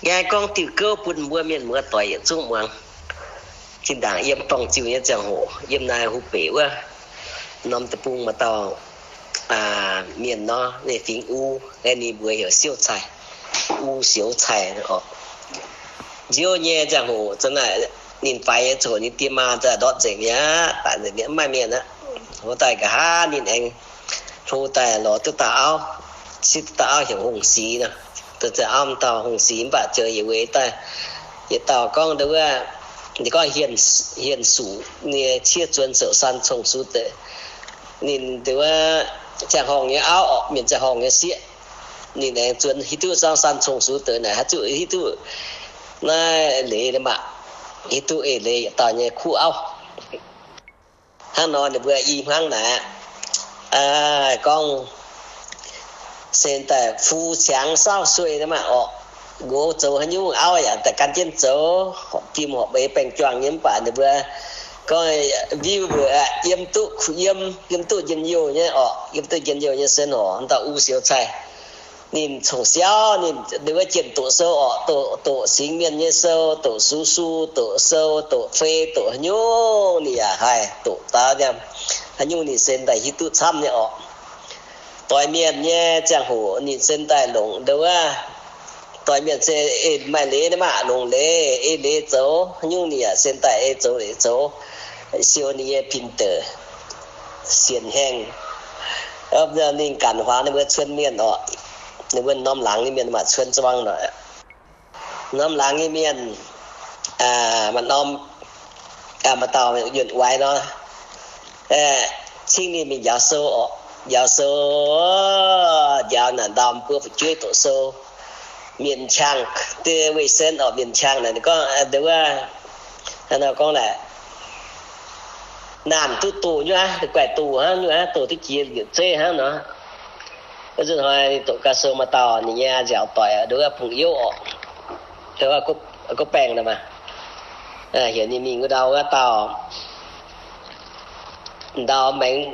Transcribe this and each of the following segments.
Yie gorngv diuh gouv bun mbuo mienh muoz doic yietc zungv muangx. Zinh ndaangc yiem dorngh ziuh nyei ziangh hoc, yiem naaiv Hubei wuov norm deic-bung maaih dauh mienh nor, ninh fingx U, ninh mbuox heuc Siouv Caih, U Siouv Caih oc. Nziouv nyei ziangh hoc za'naaic ninh faix nyei ziangh hoc ninh die maa za'gengh ndortv nzengc mi'aqv, daic nzengc mi'aqv, mv maaih mienh aqv. Wuov daaih nqa'haav ninh aengx hlo daaih lorz duqv dauh auv, sipv duqv dauh auv heuc Hungh Six nor. Duqv dauh auv dauh Hungh Six mv baac ziouc yietc weic daaih, yietc dauh gorngv nduov wuov, ninh gorngv Hienh Suqc nyei ciev zuonx souc San Cong Sux deix. Ninh nduov wuov ziangh horngh nyei auv orqc, mienh ziangh horngh nyei sieqv. Ninh aengx zuonx hiuv duqv San Cong Sux deix naaic, haaix zuqc hiuv duqv naaiv leiz maah, hiuv duqv eix leiz yietc dauh nyei kuv auv. Hnangv nor ninh mbuo i hmuangv naaic, gorngv se daaih fu ciangx saauv sueih maah orqc, nqox zoux haaix nyungc auv yaac daaih gan jienv zoux, horpc jiem horpc eix baengh juangc nyei mv baac ninh mbuo gorngv viuv mbuoqc yiem duqv kuh yiem, yiem duqv njien-youh nyei orqc, yiem duqv njien-youh nyei se norqc dauh U Siouv Caih. Ninh cong-siauv ninh nduov wuov jienh doqc sou orqc, doqc singx mienh nyei sou, doqc sux su, doqc sou, doqc fei, doqc haaix nyungc ninh yaac haih doqc daaih nyei. Haaix nyungc ninh se daaih hiuv duqv camv nyei orqc. Doix mienh nyei ziangh hoc ninh se daaih longc nduov wuov, doix mienh se ei maaih leiz nyei maah, longc leiz, ei leiz zoux, haaix nyungc ninh yaac se daaih ei zoux leiz zoux, siou ninh nyei pin deix sienx haengh. Ninh ganh huaang ninh mbuo cuon mienh orqc, ninh mbuo norm laangz nyei mienh maaih cuon zuangx nor. Norm laangz nyei mienh, maaih norm, maaih dauh Yuonh Waix nor, cingv ninh mingh njaaux sou orqc, njaaux sou, njaaux naaic ndau mbuo fu'jueiv doqc sou, mienh qangx, deix weih sen orqc, mienh qangx naaic gorngv, deix wuov, gorngv naaic, naamh duqv doqc nyuoqc aqv, guaih doqc hnangv nyuoqc aqv, doqc duqv jiex liuc zeiv hnangv nor. Wuov nzunc hnoi ninh doqc gau sou maaih dauh ninh nyei nziaauc doic, deix wuov Bungx Youv orqc, deix wuov Gopv Baengh nor maah, heuc ninh mingh wuov ndau wuov dauh, ndau maengx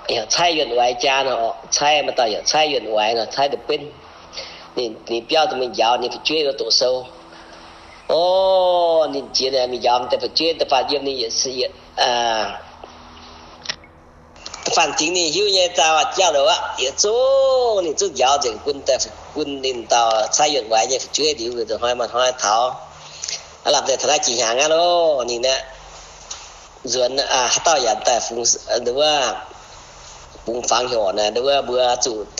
heuc Caaiv Yuonh Waix jaa nor orqc, Caaiv maaih dauh heuc Caaiv Yuonh Waix nor, Caaiv deix benv. Ninh, ninh biauv daaih mingh njaaux ninh fu'jueiv doqc sou. O, ninh jiex mingh njaaux deix fu'jueiv da'faanh yiem ninh yietc, da'faanh dingx ninh hiuv nyei dauh jauv-louc aqv, yietc zungv ninh zungv njaaux nzengc bun, bun ninh dauh Caaiv Yuonh Waix nyei fu'jueiv liuz, hnoi maaih hnoi taux, aav lamh deix taux naaiv jiex hnyangx aqv loh. Ninh aeqv, nzuonx, haaix dauh yaac daaih fungx, wuov, fungx fangx heuc naaic, wuov mbuo zuqc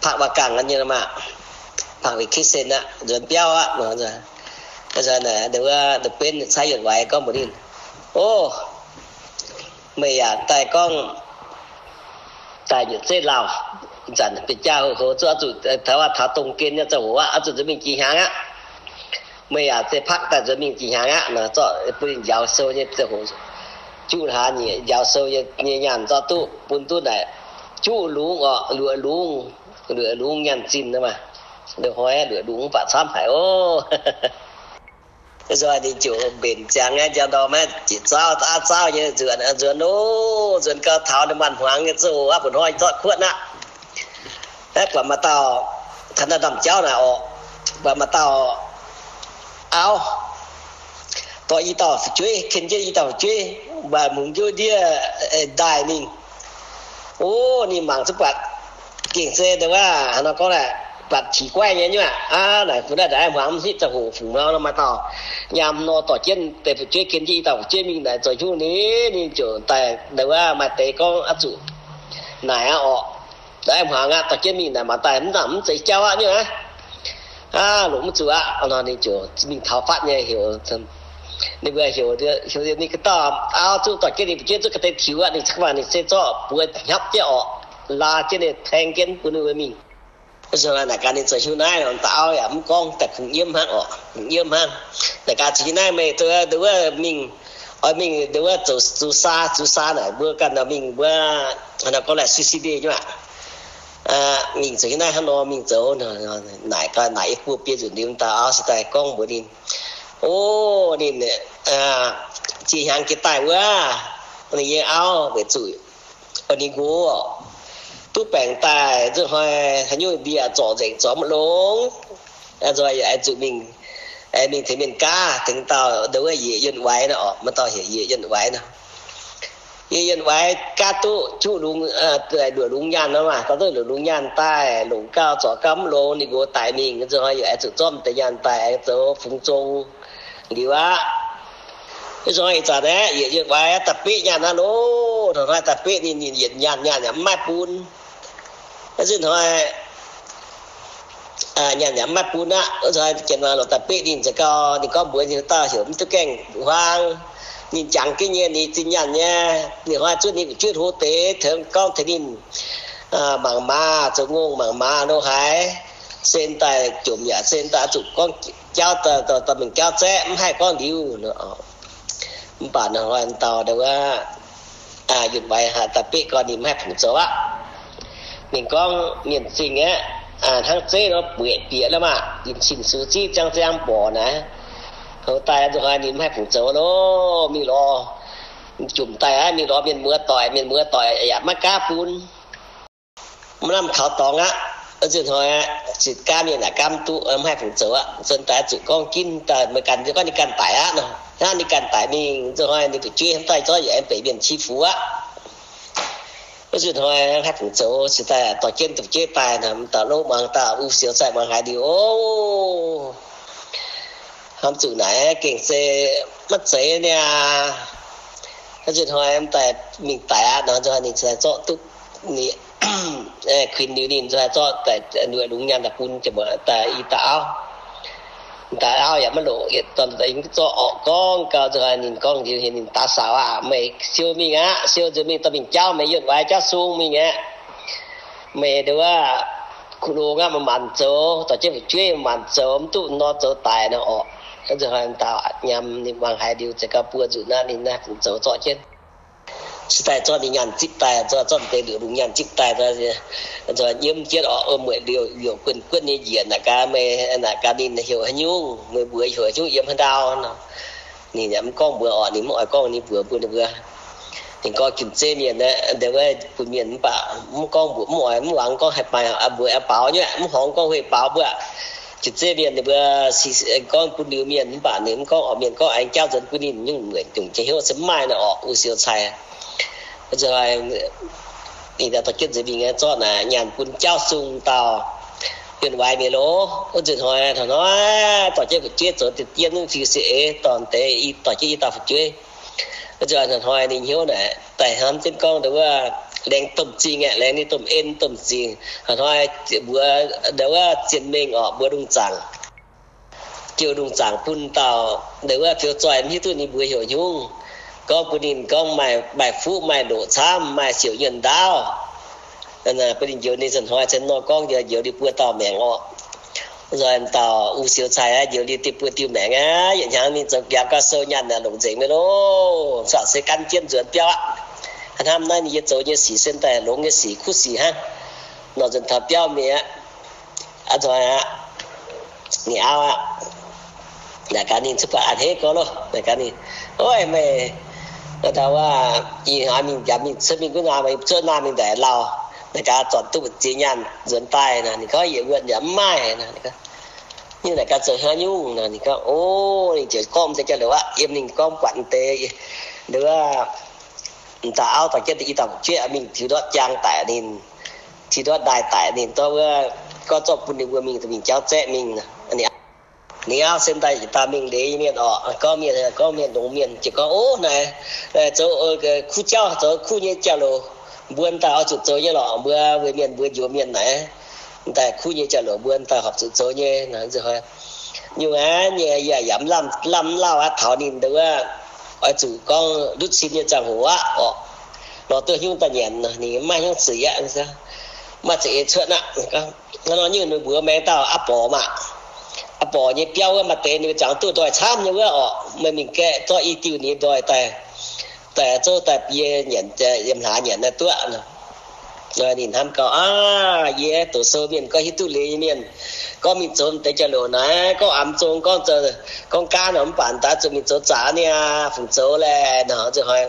pakv waac gangh nyei maah, pakv vacation aqv, nzuonx biauv aqv. Wuov, wuov benv Caaiv Yuonh Waix gorngv mbuox ninh, O, meih yaac daaih gorngv daaih nyutc zeiv lauh, zanc bieqc jaa hoc hoc zuqv oix zuqc taux, taux dongh gen nyei ziangh hoc aqv, oix zuqc nzuonx mingh jiex hnyangx aqv. Meih yaac se pakv daaih nzuonx mingh jiex hnyangx aqv nor, zorqv bun ninh njaaux sou nyei ziangh hoc, juqv hlaax nyieqc njaaux sou nyei nyaanh zorqv duqv bun duqv naaic juqv lungz orqc, luoqc lungz, luoqc lungz nyaanh zinh maah. Loz-hnoi luoqc lungz mv baac camv haic oc. Nzoih ninh ziouc mbenc ziangx nyei njang ndorm aeqv, jiex zauv aav zauv nyei nzuonx, nzuonx loh, nzuonx gau taux ninh maanh hmuangx nyei ziouc aqv, mbu'hnoi zorqv kuotv aqv. Aeqv, buatc maaih dauh taux naaiv ndaamv-jauv naaic orqc, buatc maaih dauh auv dorh i dauh fu'jueiv, ken jienv i dauh fu'jueiv, mv baac mungz njuov ndiev ndaaih mingh. O, ninh mangc zuqc buatc gengh se dongh wuov haaix nor gorngv naaic, buatc qiex guaiv nyei nyuoqc aqv. Aav, naaic bun naaiv ndaaih hmuangx mv hitv ziangh hoc fungc nor, maaih dauh nyaam nor dorh jienv deix fu'jueiv, ken jienv i dauh fu'jueiv mingh naaic zoux hnyungv ni, ninh ziouc daaih dongh wuov maaih deix gorngv oix zuqc naaic aqv orqc. Ndaaih hmuangx aqv, dorh jienv mingh naaic mangc daaih mv nangc mv zeiz jauv aqv nyuoqc aqv. Aav, longc mv zuqc aqv nor, ninh ziouc mingh taux fatv nyei heuc, ninh mbuo heuc, heuc ninh ga'dauh auv zungv dorh jienv ninh fu'jueiv zungv ga'deix tiux aqv. Ninh cingx mangc ninh se zorqv buoz hnyapv jienv orqc, laa jienv ninh, taeng jienv bun ninh mbuo mingh. Nzunc naaic gaax ninh zoux hnyouv naaiv, dauh auv yaac mv gorngv, daaih kungx nyiemv hnangv orqc, kungx nyiemv hnangv. Naaic gaax zoux hnyouv naaiv meih dongh wuov mingh, oix mingh dongh wuov zoux zuqc saa, zuqc saa naaic mbuo ganh nor mingh mbuo, hnangv nor gorngv naaic suicide nyei aqv. Mingh zoux hnyouv naaiv hnangv nor mingh zoux, naaic gaax naaic yie buo biei nzunc liuz, dauh auv se daaih gorngv mbuox ninh, O, ninh jiex hnyangx jiex daaih wuov, ninh nyei auv weic zuqc ninh nqox duqv baengc daaih nzunc hnoi haaix nyungc mbiac zorc nzengc zorc mv longx, nzoih yaac oix zuqc mingh Aengx mingh tengx mienh gaav, tengx dauh ndau wuov Yietc Yuonh Waix nor orqc, maaih dauh heuc Yietc Yuonh Waix nor. Yietc Yuonh Waix gaav duqv juqv lungz, luoqc lungz nyaanh nor maah, gaav duqv luoqc lungz nyaanh daaih, longc gauh zorc gauh mv longx, ninh mbuo daic mingh, nzunc hnoi yaac aengx zuqc zorqv deix nyaanh daaih aengx zoux fungx zong liuz aqv. Nzunc hnoi ih zanc aeqv, Yietc Yuonh Waix daaih beqv nyaanh aqv loh. Hnoi-hnoi daaih beqv ninh, ninh yietc nyaanh, nyaanh yaac mv maaih bun. Nzunc hnoi nyaanh yaac mv maaih bun aqv. Nzunc hnoi janx-maaz lorz daaih beqv ninh za'gau, ninh gorngv mbuox ninh dauh heuc mv duqv gaengh huaang. Ninh jangx jienv nyei, ninh zinh nyaanh nyei. Ninh hnoi zuov ninh fu'jueiv hlo deix tengx gorngv tengx ninh mangc maaz, zoux ngongh mangc maaz nor haaix, sen daaih jomc yaac sen daaih zuqc gorngv jauv, dorh mingh jauv zaeqv, mv haih gorngv liuz. Mv baac hnoi-hnoi dauh ndau wuov Yuonh Waix haaix daaih beqv gau ninh mv haih fungc zoux aqv. Ninh gorngv mienh zingh aeqv, hnangv zeiv nor bueix bieqc la'maah, yinh cin sux zipv ziangv ziangv mborqc naaiv. Houx daaih nzunc hnoi ninh mv haih fungc zoux loh, mingh lorz jomc daaih aqv, mingh lorz mienh muoz doic, mienh muoz doic yaac maiv gaav bun. Mv lamh kaux dorngx aqv. Nzunc hnoi ziqc gaav mienh yaac gaav mv duqv, mv haih fungc zoux aqv. Nzunc daaih zuqc gorngv ginv daaih meih ganh, gorngv ninh ganh daic aqv nor. Hnangv ninh ganh daic mingh, nzunc hnoi ninh fu'jueiv hnamv daaih zorqv yaac aengx benx mienh qiex fuqv aqv. Wuov nzunc hnoi haih fungc zoux, ziqc daaih dorh jienv fu'jueiv daaih, dauh lov muangx daaih, u siou zaih muangx haiz liuz, o, hnamv zuqc naaic gengh se maiv zeiz niaa. Wuov nzunc hnoi daaih mingh daic aqv nor, nzunc hnoi ninh ziqc daaih zorqv duqv, ninh kuinx liuz ninh nzunc hnoi zorqv daaih luoqc lungz nyaanh daaih bun daaih i dauh auv. Dauh auv yaac maiv loqc, yietc dorn zorqv orqc gorngv gau, nzunc hnoi ninh gorngv liuz ninh daax saaux aqv, meih siou mingh aqv, siou nzunc mingh dorh mingh jauv, meih Yuonh Waix jauv sung mingh aqv. Meih ndau wuov kuh longx aqv, maaih maanc zoux, dorh jienv fu'jueiv maaih maanc zoux, mv duqv nor zoux daic nor orqc. Nzunc hnoi dauh nyaam ninh muangx haiz liuz, za'gau buo nzunc aqv, ninh naaiv fungc zoux zorqv jienv. Ziqc daaih zorqv ninh nyaanh zipv daaih, zorqv, zorqv deix luoqc lungz nyaanh zipv daaih, nyiemv jienv orqc, mueic liouc, liouc guonv guonv nyei njiec naaic gaax, meih naaic gaax ninh heuc haaix nyungc, meih mbuox heuc haaix nyungc yiem haaix ndau nor. Ninh yaac mv gorngv mbuox orqc, ninh mv oix gorngv, ninh mbuox mbuo, ninh mbuo, ninh gorngv jun-zeiv mienh aeqv, ndau wuov bun mienh mv baac mv gorngv mbuox, mv oix, mv wangx gorngv haih maaih mbuox baaux nyei, mv horngz gorngv huei baaux mbuo. Jun-zeiv mienh ninh mbuo gorngv bun liuz mienh mv baac ninh mv gorngv orqc, mienh gorngv aengx jauv nzuonx bun ninh nyungc mueic nyungc jiex hnyouv se mv maaih nor orqc, u siou cai. Ninh dorh jienv nziex mingh zorqv naaic nyaanh bun jauv sung dauh Yuonh Waix mienh loh. Wuov nzunc hnoi, hnoi-hnoi dorh jienv fu'jueiv zoux deix dien fiu se eix dorh deix, dorh jienv i dauh fu'jueiv. Wuov nzunc hnoi-hnoi ninh hnyouv naaic daaih hnamv jienv gorngv ndau wuov laengz domh zingh aeqv, laengz ninh domh en domh zingh. Hnoi-hnoi mbuox ndau wuov zien mengh orqc, mbuox lungh zaangc, jouh lungh zaangc bun dauh ndau wuov fiou zoih, mv hiuv duqv ninh mbuox heuc haaix nyungc. Gorngv bun ninh gorngv maaih, maaih fuqv maaih loqc camv, maaih siouc nyuonh ndaauv. Bun ninh njoux ninh zanc hnoi cen nor gorngv njoux, njoux ninh buo dauh maengc orqc. Nzoih dauh u siou cai aqv, njoux ninh deix buo diuh maengc aqv. Yietc hnyangx ninh zoux biaux gauh sou nyaanh aeqv, longc nzengc mingh loh. Mv baac se gan jienv nzuonx biauv aqv. Hnamv naaiv ninh nyei zoux nyei sic se daaih longx nyei sic, kuv sic hnangv. Nor nzuonx taux biauv mingh aqv. Nzoih aqv, ninh auv aqv, naaic gaax ninh, cuotv buatc a'hneiv gorx loh, naaic gaax ninh, Ov, meih, dau wuov, ih hnoi mingh mbiauz mingh cuotv mingh gunv nor, mingh cuotv nor mingh ndaix lauh, naaic gaax zornc duqv mbu'ziex nyaanh nzuonx daaih nor. Ninh gorngv, Yietc wuonh yaac mv maaih nor. Ninh gorngv, Naaic gaax zoux haaix nyungc nor? Ninh gorngv, Ov, ninh ziouc gorngv deix jauv-louc aqv, yiem ninh gorngv buatc deix, wuov, m'dauh auv dorh jienv deix i dauh fu'jueiv mingh tiux ndortv jaang daic ninh, tiux ndortv ndaaih daic ninh, dorh wuov, gorngv zorqv bun ninh mbuo mingh, mingh jauv zaeqv mingh. Ninh auv se daaih yietc dauh mingh leiz nyei mienh orqc, gorngv mienh, gorngv mienh longx mienh ziouc gorngv, Ov, naaic, zoux kuv jauv, zoux kuv nyei jauv-louc, mbuo daaih oix zuqc zoux nyei lorqc, mbuo weic mienh mbuo njoux mienh naaic, daaih kuv nyei jauv-louc mbuo daaih horpc zuqc zoux nyei. Nyungc aqv, nyei yaac yaac mv lamh, lamh mv lauh aqv, taux ninh wuov, oix zuqc gorngv ndutv sin nyei ziangh hoc aqv orqc, lorz duqv hnyouv daaih nyanc, ninh mv maaih hnyouv zuiz aqv. Maaih za'eix cuotv aqv. Hnangv nor nyungc ninh mbuox maengx dauh Aa Borc maah. Aa Borc nyei biauv wuov maaih deix ninh mbuo zuangx duqv ndoih camv nyei wuov orqc, meih mingh gaeqv zorqv i diuh ninh nyei ndoih daaih, daaih zouv daaih bun yie nyanc, yiem hlaax nyanc naaiv duqv. Ninh hnamv gau, Aav, yie doqc sou mienh gorngv hiuv duqv leiz nyei mienh, gorngv mingh zoux deix jauv-louc naaic, gorngv amx zong, gorngv, gorngv gaanv nor, mv baac daaih zuqc mingh zoux zaqc niaa, fungc zoux laeh nor. Nzunc hnoi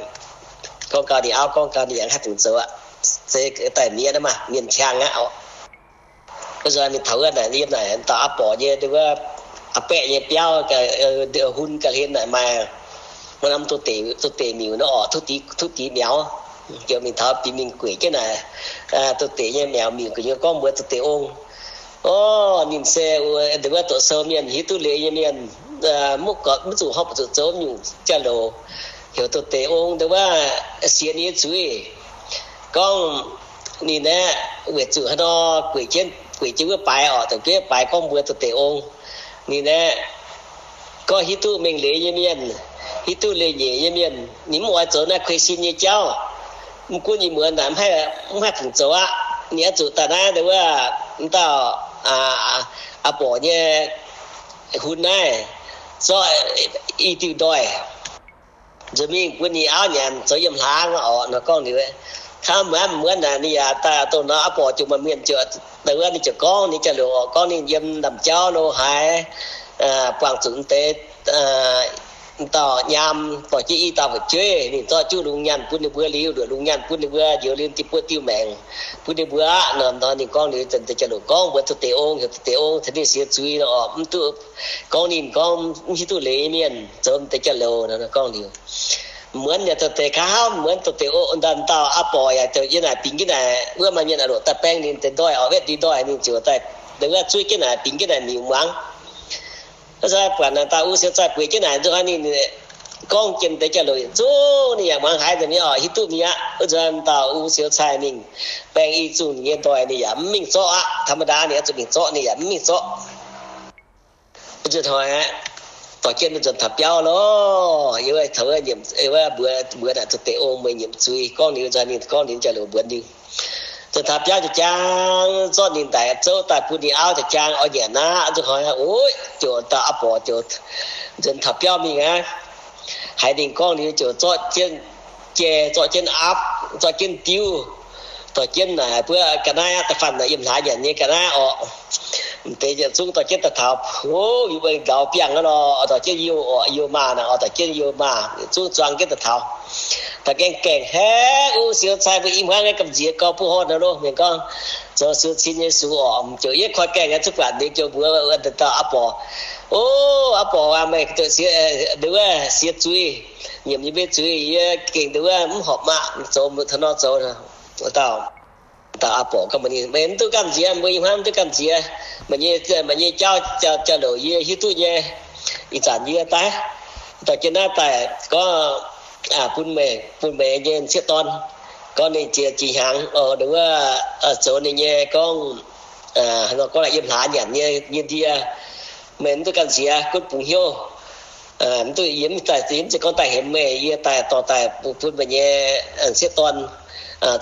gorngv gau ninh auv, gorngv gau ninh yaac haih fungc zoux aqv. Se daaih mienh maah, mienh qangx aqv orqc. Wuov nzunc mingh taux wuov naaic, yiem naaic dauh Aa Borc nyei wuov, a'baeqv nyei biauv, hun ga'hlen naaic maaih norm duqv deix miuc nor orqc, duqv deix miaux, ziouc mingh taux bieqc mingh gueic jienv naaic duqv deix nyei miaux, miuc gu'nyuoz gorngv mbuox duqv deix ong, Orv, ninh se nduov wuov doqc sou mienh, hiuv duqv leiz nyei mienh, mv gorqv mv zuqc horpc zuqc zoux nyungc jauv-louc, heuc duqv deix ong nduov wuov sienx nyei zuiz. Gorngv ninh aeqv, weic zuqc haaix nor gueic jienv, gueic jienv wuov baaix orqc, dongh gueiv baaix gorngv mbuox duqv deix ong. Ninh aeqv, gorngv hiuv duqv mengh leiz nyei mienh, hiuv duqv leiz-nyeic nyei mienh, ninh mv oix zoux naaiv kuei sin nyei jauv. Mv gunv ih muonz naaic mv haih fungc zoux aqv. Ninh oix zuqc daaih naaiv nduov wuov, m'dauh a'borqc nyei hun naaiv zorqv i diuh ndoih nzuonx mingh bun ninh auv nyanc zoux yiem hlaax orqc. Nor gorngv liuz, hnangv muonz muonz naaic ninh yaac daaih dongh nor, a'borqc ziouc maaih mienh ziouc, nduov wuov ninh ziouc gorngv ninh jauv-louc orqc, gorngv ninh yiem ndaamv-jauv lo haaix, buangh zuqc deix m'dauh nyaam dorh jienv i dauh fu'jueiv, ninh zorqv juqv lungh nyaanh bun ninh mbuo liuz, luoqc lungh nyaanh bun ninh mbuo njoux liuz, diqv buoqv diuh maengc bun ninh mbuo aqv. Nor ninh gorngv liuz, deix jauv-louc gorngv mbuox duqv deix ong, heuc duqv deix ong, tengx ninh sienx zuiz orqc, mv duqv gorngv ninh gorngv mv hiuv duqv leiz mienh zoux deix jauv-louc. Nor gorngv liuz, muonz yaac zoux deix kaav hauv, muonz zoux deix ong, dauh dauh a'borqc yaac ziouc yiem naaic bingx jienv naaic, wuov maaih mienh a'loc daaih baeng ninh deix ndoih orqc, wetv deix ndoih, ninh ziouc daaih nduov wuov zuov jienv naaic bingx jienv naaic miuc muangx. Wuov nzunc buatc naaic dauh u siou zaih bueix jienv naaic nzunc hnoi ninh gorngv jienv deix jauv-louc yietc zungv ninh yaac muangx haiz nzengc mi'aqv orqc, hiuv duqv mi'aqv. Wuov nzunc dauh u siou zaih mingh baeng i zungh nyei ndoih ninh yaac mv mingh zorqv aqv. ธรรมดา ninh oix zuqc mingh zorqv, ninh yaac mv mingh zorqv. Wuov nzunc hnoi aqv, dorh jienv nzunc taux biauv lorqc, yie wuov taux wuov nyiemc, wuov mbuox, mbuox naaic duqv deix ong meih nyiemc zuiz, gorngv liuz nzunc ninh gorngv liuz jauv-louc mbuox ninh. Nzunc taux biauv jaax jaang, zorqv ninh daic zouv daaih bun ninh auv jaax jaang oix nyanc aqv. Nzunc hnoi aqv, oix, ziouc dauh a'borqc ziouc nzuonx taux biauv mingh aqv. Haiz ninh gorngv liuz ziouc zorqv jienv jai, zorqv jienv aapv, zorqv jienv diuv, dorh jienv naaic buov ga'naaiv da'faanh naaic yiem hlaax nyanc nyei ga'naaiv orqc. M'deix yietc zungv dorh jienv daaih taux, o, yie mbuo nqaaux biangh aqv lorqc, dorh jienv youh orqc, youh maah naaic orqc, dorh jienv youh maah, yietc zungv zuangx jienv daaih taux. Da'gaengh gaengh haeqv, u siou cai mbuo i hmuangv nyei gamh nziex gorx buov horn nor loh, mienh gorngv, zoux siou cin nyei sux orqc, ziouc yietv koi gaengh nyei zuqc buatc ninh ziouc mbuox dauh a'borqc, O, a'borqc aac, meih nduov wuov sienx zuiz, nyiemc yie mbuo zuiz, yie gengh nduov wuov mv horpc maah, zoux taux nor zoux. Dauh, dauh a'borqc gorngv mbuox ninh, meih mv duqv gamh nziex, mbuo i hmuangv mv duqv gamh nziex. Meih nyei, meih nyei jauv, jauv-louc yie hiuv duqv nyei. Ih zanc yie daaih, dorh jienv naaiv daaih gorngv bun meih, bun meih nyei m'sieqv dorn, gorngv ninh ziex jiex hnyangx nduov wuov zoux ninh nyei gorngv, nor gorngv yiem hlaax nyanc nyei, nyei ndie. Meih mv duqv gamh nziex, gunv bungx hnyouv. Mv duqv, yie mv daaih, yie mv zeiz gorngv daaih hemx meih, yie daaih dorh daaih bun meih nyei m'sieqv dorn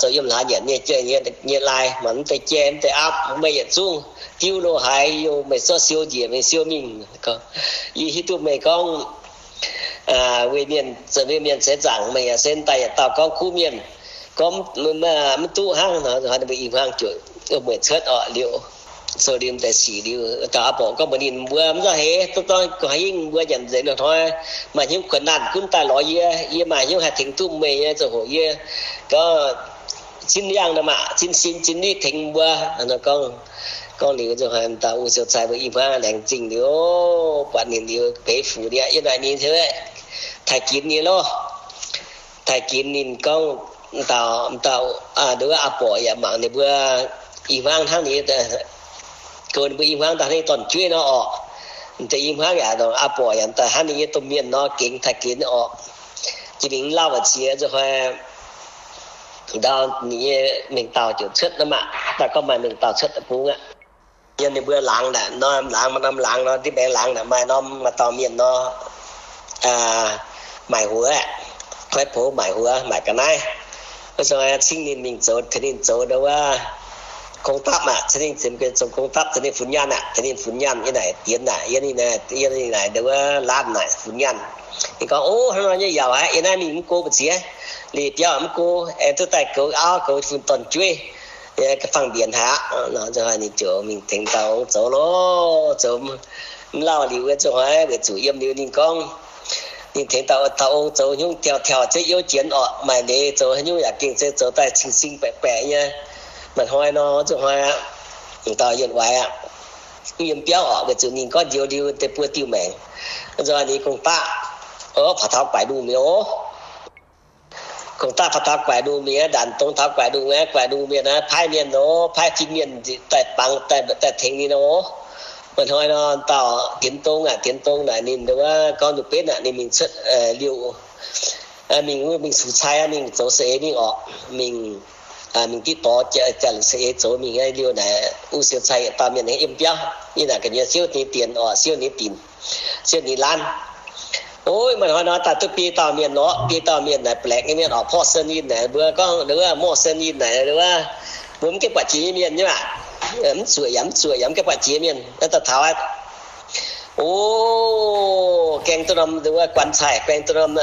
zoux yiem hlaax nyanc nyei, nyei lai, mv deix jai, mv deix aapv, meih yietc zungv diuv lo haaix, yie meih zorqv siou njiec, meih siou mingh. Yie hiuv duqv meih gorngv weic mienh, zoux weic mienh seix zaangc, meih yaac se daaih yietc dauh gorngv kuv mienh, gorngv mv duqv hnangv nor, ninh mbuo i hmuangv ziouc mueic cuotv orqc liuz, sou liuz deix sic liuz, dauh a'borqc gorngv mbuox ninh mbuo, mv zorqv heix, duqv dorng gu'ha'hingv mbuo nyanc nzengc hnoi, maaih hnyouv kuonx naanh gunv daaih lorz yie, yie maaih hnyouv haih tengx duqv meih nyei zoux hoc yie, gorngv zinh yangh nor maah, zinh sin zinh liqv tengx mbuo. Nor gorngv, gorngv liuz, dauh u siou cai mbuo i hmuangv laengz zingh liuz, buatc ninh liuz peix fuc ninh, yie naaic ninh taaih ginx ninh loh. Taaih ginx ninh gorngv, dauh, dauh, nduov a'borqc yaac mangc ninh mbuo i hmuangv hnangv ninh, goux ninh mbuo i hmuangv daaih hnangv ninh dorn-jueiv nor orqc. Deix i hmuangv yaac, a'borqc yaac daaih hnangv ninh nyei domh mienh nor gengx taaih ginx orqc. Jiex mingh lauh waac ziex nzunc hnoi, ndau ninh nyei mengh dauh ziouc cuotv nor maah, daaih gorngv maaih mengh dauh cuotv bungx aqv. Yiem ninh mbuo laangz naaic, norm laangz, maaih norm laangz nor, div mbaengx laangz naaic maaih norm maaih dauh mienh nor, maaic huox, koiv poux maaic huox, maaic ga'naaiv. Wuov zanc cingv ninh mingh zoux, tengx ninh zoux nduov wuov gong dapv aqv, cingv ninh zoux gong dapv, tengx ninh funx nyaanh aqv, tengx ninh funx nyaanh yiem naaic dienx aqv, yiem ninh, yiem ninh naaic nduov wuov laanh naaic funx nyaanh. Ninh gorngv, O, hnangv nor nyei yaac haiz yiem naaiv mingh mv go mbu'ziex, liuz biauv mv go, aengx duqv daaih goux auv goux fun dorn-jueiv, fangx mbienx haic aqv. Nor ninh ziouc mingh tengx dauh ong zoux loh, zoux mv lauh liuz wuov nzunc hnoi weic zuqc yiem liuz ninh gorngv, ninh tengx dauh, dauh ong zoux hnyouv tiauh tiauh zieqv youv jienx orqc, maaih leiz zoux haaix nyungc yaac gengh se zoux daaih cing-cing baeqc baeqc nyei. Maaih hnoi nor, nzunc hnoi aqv, dauh yienh waaic aqv, yiem biauv orqc, weic zuqc ninh gorngv njoux liuz deix buo diuh maengc. Nzunc ninh gong-daqv, o, faaux taux guaix lungh mi'aqv oc. Gong-daqv faaux taux guaix lungh mi'aqv, ndaanc dongz taux guaix lungh mi'aqv, guaix lungh mienh naaiv paaiv mienh nor, paaiv fin-mienh daaih bangc, daaih tengx ninh nor. Maaih hnoi nor, dauh dienx dong aac, dienx dong naaic ninh ndongc wuov gorngv nduqc benv aac, ninh mingh cuotv liouh, mingh, mingh sux cai, mingh zoux saeng-eix mingh orqc, mingh, mingh diqv dorz jaa-lengc saeng-eix zoux mingh liouh naaic, uv siou cai yietc dauh mienh yiem biauv, yie naaic gu'nyuoz siouv ninh dienx orqc, siouv ninh dinc, siouv ninh laanv. O, maaih hnoi nor daaih duqv biei dauh mienh orqc, biei dauh mienh naaic, baeqc nyei mienh orqc, porv sen yinh naaic, mbuo gorngv wuov morh sen yinh naaic, wuov mbuo mv gaengh buatc jiex nyei mienh nyei maah, mv zuoqc yaac mv zuoqc yaac mv gaengh buatc jiex mienh, daaih taux aqv. O, gaeng duqv norm wuov guan cai, gaeng duqv norm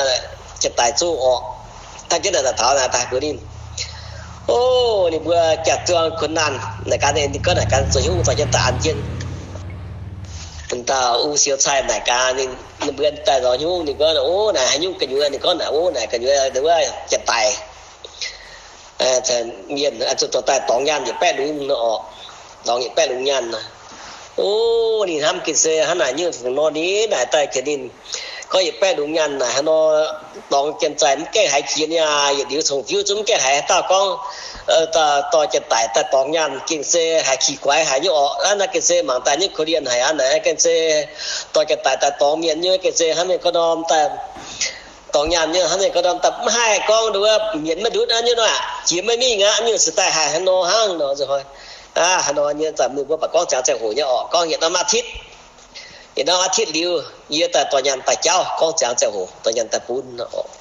janx-daic zoh orqc, daaih jienv naaic daaih taux naaic daaih mbuox ninh, o, ninh mbuo jaax-zuangx kuonx naanh naaic gaax, ninh gorngv naaic gaax zoux hnyouv dorh jienv daaih an jienv. Dauh uv siou cai naaic gaax ninh, ninh mbuo daaih zoux hnyouv, ninh gorngv, o, naaic haaix nyungc gu'nyuoz, ninh gorngv naaic, o, naaic gu'nyuoz wuov janx-daic mienh zuqc dorh daaih dorngx nyaanh yietc baeqv lungz nor orqc, dorngx yietc baeqv lungz nyaanh nor. O, ninh hnamv gengh se hnangv naaic nyungc nor, ninh naaic daaih jiex ninh gorngv yietc baeqv lungz nyaanh naaic hnangv nor, dorngx janx-daic mv gaengh haiz jiex niaa, yietc liuz cong-fiuv zungv mv gaengh haiz haaix dauh gorngv dorh janx-daic daaih dorngx nyaanh, gengh se haiz qiex guaix haic nyei orqc. Hnangv naaiv gengh se mangc daaih nyei korv-lienh haic aqv. Naaiv gengh se dorh janx-daic daaih dorngx mienh nyei, gengh se hnangv mienh gorngv norm daaih dorngx nyaanh nyei, hnangv mienh gorngv norm daaih mv haih gorngv nduov mienz maiv ndutv aqv nyei nor, jiex maiv mingh aqv nyei, se daaih haih hnangv nor hnangv nor. Hnangv nor nyei, ninh mbuo baac gorngv ziangx ziangh hoc nyei orqc, gorngv yietc norm aa^titv, yietc norm aa^titv liuz, yie daaih dorh nyaanh daaih jauv, gorngv ziangx ziangh hoc dorh nyaanh daaih bun nor orqc.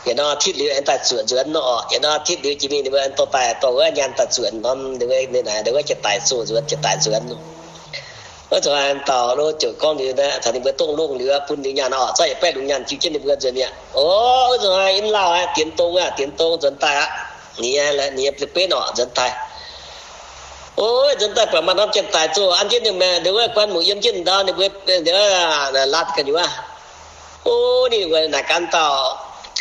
Yietc norm aa^titv liuz aengx daaih zuoqc nzuonx nor orqc. Yietc norm aa^titv liuz jiex mingh ninh mbuo dorh daaih dorh wuov nyaanh daaih zuoqc norm, ninh naaic wuov janx-daic zoh nzuonx, janx-daic nzuonx. Wuov zuqc dauh lo ziouc gorngv liuz, taux ninh mbuo dongh longh liuz bun liuz nyaanh orqc, zorqv yietc baeqv lungz nyaanh jiu jienv ninh mbuo nzuonx mi'aqv. O, wuov zuqc mv lauh aqv, dienx dong aqv, dienx dong nzuonx daaih aqv. Ninh, ninh nyei benv orqc nzuonx daaih. O, nzuonx daaih buatc maaih norm janx-daic zoh an jienv ninh, ninh wuov guan muc yiem jienv ndau, ninh mbuo laatc gu'nyuoz. O, ninh mbuo naaic gaax dauh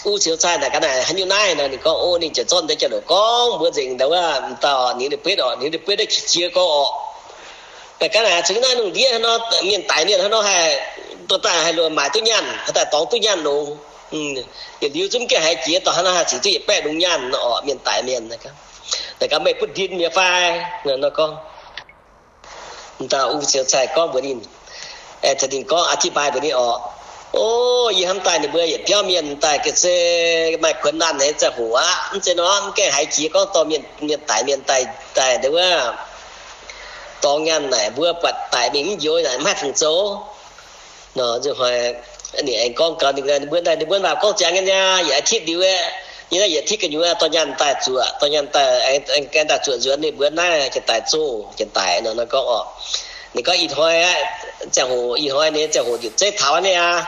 uv siou cai naaic gaax naaic haaix nyungc naaiv nor, ninh gorngv, o, ninh ziouc zorqv deix jauv-louc gorngv mbuox nzengc ndau wuov dauh ninh nyei benv orqc, ninh nyei benv naaiv qiex jiez gorngv orqc. Naaic gaax naaic zuqc naaiv lungh ndiev hnangv nor, mienh daic mienh hnangv nor haih dorh daaih haih loz maaic duqv nyaanh, haih daaih dorngx duqv nyaanh longx. Yietc liuz zungv mv gaengh haiz jiex, dorh hnangv naaiv haih ziux duqv yietc baeqv lungz nyaanh orqc, mienh daic mienh. Naaic gaax meih butv ndin mi'aqv fai? Nor gorngv, dauh uv siou cai gorngv mbuox ninh, ninh gorngv อธิบาย mbuox ninh orqc, o, yie hnamv daaih ninh mbuo yietc biauv mienh daaih ga'sie maaih kuonx naanh haic ziangh hoc aqv. Mv zeiz nor, mv gaengh haiz jiex gorngv dorh mienh, mienh daic mienh daaih, daaih ndau wuov dorngx nyaanh naaic, mbuo buatc daic mingh mv njoux naaic mv haih fungc zoux. Nor nzunc hnoi ninh aengx gorngv gaax ninh, ninh mbuo daaih, ninh mbuo waac gorngv ziangx nyei aqv, yietc อาทิตย์ liuz, yie naaiv yietc อาทิตย์ gu'nyuoz dorh nyaanh daaih zuoqc, dorh nyaanh daaih, aengx daaih zuoqc nzuonx ninh mbuo naaiv janx-daic zoh, janx-daic nor, nor gorngv orqc. Ninh gorngv ih hnoi aqv, ziangh hoc, ih hnoi nyei ziangh hoc njiec zeiv taux nyei aqv.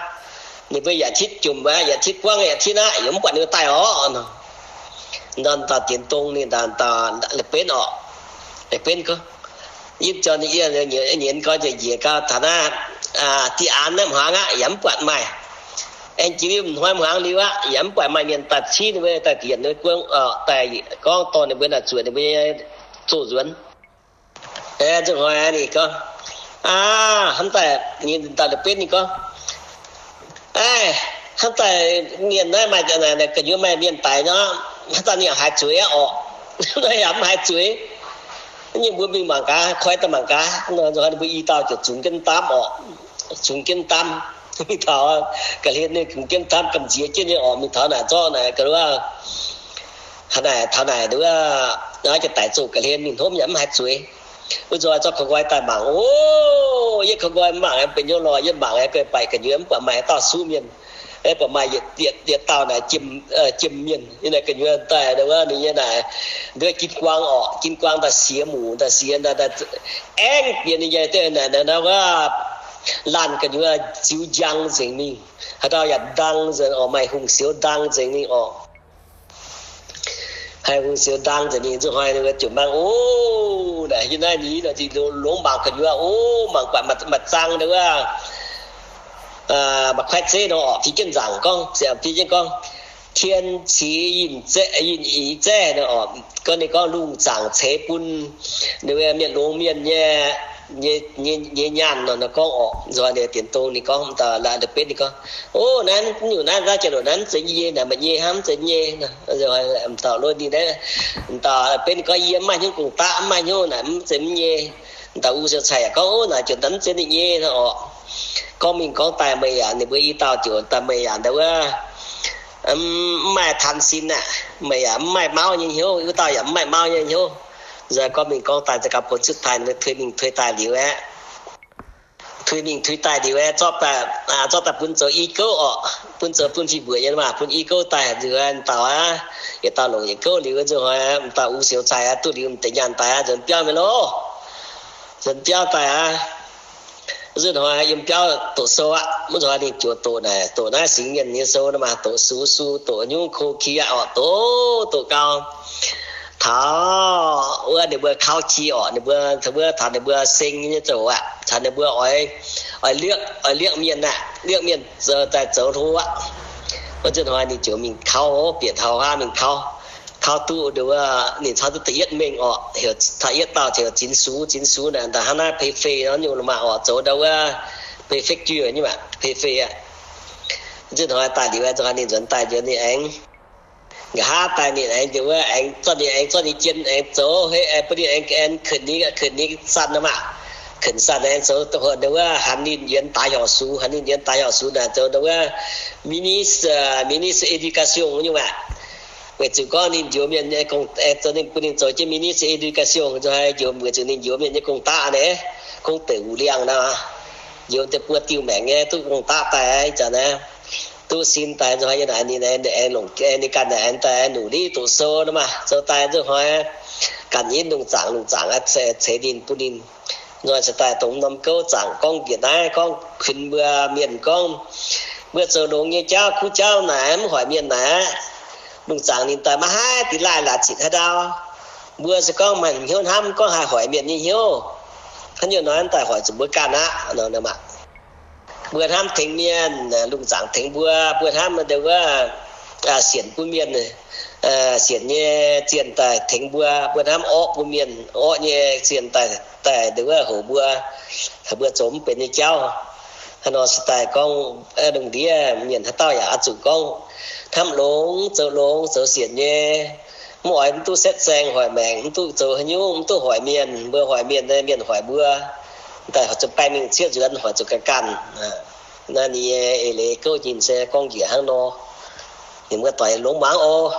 Ninh mbuo yietc อาทิตย์ jomc aqv, yietc อาทิตย์ buangv, yietc อาทิตย์ aqv, yaac mv buatc ninh daaih orqc. Nor dauh dienx dong ninh dauh, dauh la'benv orqc, la'benv gorngv, yie ziouc ninh yie nyienz gorngv njiec njiec gau taux naaiv, diqv aanx naaiv hmuangx aqv, yaac mv buatc maaih. Aengx jiex liuz hnoi hmuangx liuz aqv, yaac mv buatc maaih mienh daaih civ ninh mbuo, daaih yienc ninh mbuo guon, daaih gorngv dorh ninh mbuo naaic zuoqc ninh mbuo nyei zoh nzuonx. Nzunc hnoi ninh gorngv, aa, hnamv daaih ninh dauh la'benv ninh gorngv, aa, hnamv daaih mienh naaiv maaih gu'nyuoz maaih mienh daic nor, hnamv daaih ninh yaac haiz zueiz aqv orqc. Naaiv yaac mv haiz zueiz. Nyei mbuo mingh mangc gaax, koi daaih mangc gaax. Nzunc hnoi ninh mbuo i dauh ziouc zungx jienv daamv orqc, zungx jienv daamv. Mingh taux ga'hlen ninh zungx jienv daamv gamh nziex jienv nyei orqc. Mingh taux naaic zorqv naaic ga'luoqc, hnangv naaic taux naaic nduov, janx-daic zoh ga'hlen mingh hopv yaac mv haiz zueiz. Wuov nzunc zorqv koi nqoi daaih mangc, o, yie koi nqoi mv mangc benx hnyouv lorh, yie mangc guei baeqc gu'nyuoz mv buatc maaih dauh suv mienh, buatc maaih yietc dauh naaic jiem mienh, yie naaic gu'nyuoz daaih wuov ninh nyei naaic nduov 金光 orqc, 金光 daaih siex muc daaih siex daaih, aengx bieqc ninh nyei wuov laanh gu'nyuoz ziux njang nzengc mingh. Haaix dauh yaac ndang nzengc orqc, maaih hungh sioux ndang nzengc mingh orqc. Haih hungh sioux ndang nzengc mingh nzunc hnoi ninh mbuo ziouc mangc, o, naaic yie naaiv ni nor zinh longx mangc gu'nyuoz, o, mangc buatc maaih zang wuov, maaih kuaaiv zeiv nor orqc, fiev jienv nzaangc gorngv, fiev jienv gorngv, 天启印记 印记 zeiv nor orqc, gorngv ninh gorngv lungh zaangc ceix bun ninh mbuo mienh longx mienh nyei nyei, nyei, nyei nyaanh nor, nor gorngv orqc. Nzunc hnoi ninh dienx dongh ninh gorngv, m'dauh la'da'benv ninh gorngv, O, naaiv nyungc naaiv, naaiv jiex loc naaiv mv zeiz nyei, naaic meih nyei hnangv, mv zeiz nyei. M'dauh lorqc ninh naaiv, m'dauh benv ninh gorngv, Yie mv maaih hnyouv gong-daqv, mv maaih hnyouv, naaic mv zeiz mv nyei. M'dauh uv siou cai yaac gorngv, O, naaic jiex naaiv mv zeiz ninh nyei orqc. Gorngv mingh gorngv daaih meih yaac, ninh mbuo i dauh ziouc daaih meih yaac ndau wuov mv maaih tan sin aqv, meih yaac mv maaih mauv nyei hnyouv, wuov dauh yaac mv maaih mauv nyei hnyouv. Nzunc gorngv mingh gorngv daaih za'gengh bun cuotv daaih, ninh tuix mingh tuix daaih liuz aeqv, tuix mingh tuix daaih liuz aeqv, zorqv daaih, zorqv daaih bun zoux i gouv orqc, bun zoux bun fih mbuoqc nyei maah, bun i gouv daaih nzunc hnoi dauh aqv, yietc dauh longc yietc gouv liuz nzunc hnoi, m'dauh uv siou cai aqv, duqv liuz m'deix nyaanh daaih aqv, nzuonx biauv mingh loh. Nzuonx biauv daaih aqv. Nzunc hnoi yiem biauv doqc sou aqv. Mv nzunc hnoi ninh ziouc doqc naaic, doqc naaiv singx mienh nyei sou nor maah, doqc sux su, doqc nyungc ko ki aqv orqc, doqc, doqc gau. Taux wuov ninh mbuo kauv ki orqc, ninh mbuo, wuov taux ninh mbuo seng nyei zoux aqv, taux ninh mbuo oix, oix liekv, oix liekv mienh aqv, liekv mienh daaih zoux hlo aqv. Wuov nzunc hnoi ninh ziouc mingh kauv, bieqc taux haav mingh kauv. Kauv duqv ndau wuov, ninh caux duqv da'yietv mengh orqc, heuc, da'yietv dauh heuc Zinx Sux, Zinx Sux naaic daaih hnangv naaiv préfet nor nyungc maah orqc, zoux ndau wuov préfecture nyei maah, préfet aqv. Nzunc hnoi daaih liuz aeqv, nzunc hnoi ninh nzuonx daaih nzunc ninh aengx nqa'haav daaih ninh aengx ndau wuov aengx zorqv ninh, aengx zorqv ninh jien aengx zoux, hei, aengx bun ninh aengx, aengx kuonx ninh, kuonx ninh sanh nor maah. Kuonx sanh aengx zoux dongh ndau wuov hanx ninh yienx daaix hiorqc sux, hanx ninh yienx daaix hiorqc sux naaic zoux ndau wuov ministre, ministre éducation nyungc maah. Weic zuqc gorngv ninh njoux mienh nyei gong, zoux ninh, bun ninh zoux jienv ministre éducation nzunc hnoi njoux, weic zuqc ninh njoux mienh nyei gong-daqv naaic, gong deic wuc liangh nor, njoux deix buo diuh maengc nyei duqv gong-daqv daaih ih zanc naaiv, duqv sin daaih nzunc hnoi yie naaic ninh aengx longc ninh ganh naaic aengx daaih หนูลิ doqc sou nor maah, zoux daaih nzunc hnoi ganh nyei lungh zaangc, lungh zaangc ceix ninh bun ninh. Nzunc hnoi se daaih dongh norm gouv zaangc gorngv njiec naaiv gorngv kuinx mbuo mienh gorngv, mbuo zoux longx nyei jauv kuv jauv naaic mv hoic mienh naaic, lungh zaangc ninh daaih maiv haih dingh laih laaix zitc haaix ndau. Mbuo se gorngv maaih hnyouv hnamv gorngv haih hoic mienh nyei hnyouv, hnangv nyungc nor daaih hoic zuqc mbuo ganh aqv. Mbuo hnamv tengx mienh, lungh zaangc tengx mbuo, mbuo hnamv ndau wuov sienc bun mienh, sienc nyei zienh daaih tengx mbuo, mbuo hnamv orqv bun mienh, orqv nyei zienh daaih, daaih ndau wuov hoc mbuo, haic mbuo zoux mv benx nyei jauv. Hnangv nor se daaih gorngv lungh ndiev mienh haaix dauh yaac oix zuqc gorngv hnamv longx, zoux longx, zoux sienc nyei, mv oix mv duqv setv saeng hoic maengc, mv duqv zoux haaix nyungc, mv duqv hoic mienh. Mbuo hoic mienh, mienh hoic mbuo, daaih hoic zuqc baengh mingh cietv nzuonx, hoic zuqc ganh ganh. Naaiv ninh nyei eix leiz gouv nyinh se gorngv njiec hnangv nor. Ninh mbuo doic longx muangx oc.